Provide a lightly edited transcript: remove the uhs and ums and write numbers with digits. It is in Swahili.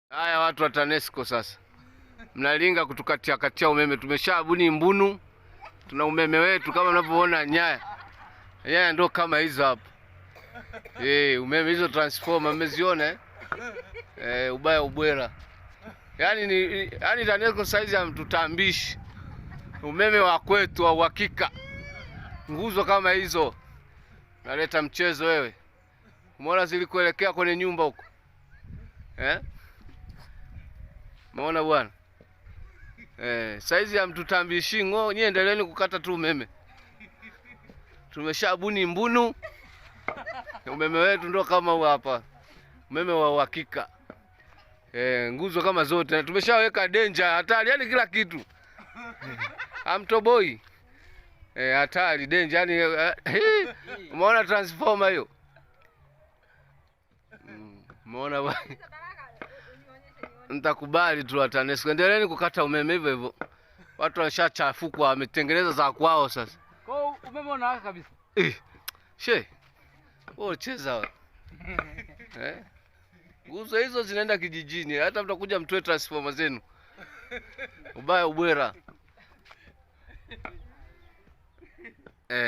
Haya, watu wa TANESCO sasa mnalinga kutukatia katia umeme. Tumeshabuni mbunu, tuna umeme wetu kama mnavyoona, nyaya nyaya ndo kama hizo hapo. Umeme hizo transformer mmeziona eh? Ubaya ubwera. Yaani ni yaani TANESCO saizi hamtutambishi umeme wa kwetu wa uhakika. Nguzo kama hizo naleta mchezo wewe. Umeona zilikuelekea kwenye nyumba huko eh? Umeona bwana saizi hamtutambishi ng'o, nyie endeleeni kukata tu umeme. Tumeshabuni mbunu, umeme wetu ndo kama huu hapa, umeme wa uhakika. Nguzo kama zote na tumeshaweka danger hatari, yani kila kitu hamtoboi. Hatari danger yani umeona transformer hiyo? Umeona bwana? Nitakubali tu wa TANESCO, endeleeni kukata umeme hivyo hivyo. Watu washachafukwa, wametengeneza za kwao sasa. Kwa umeme unawaka kabisa. She wewe cheza wewe. Eh? Nguzo hizo zinaenda kijijini, hata mtakuja mtoe transformer zenu. Ubaya ubwera.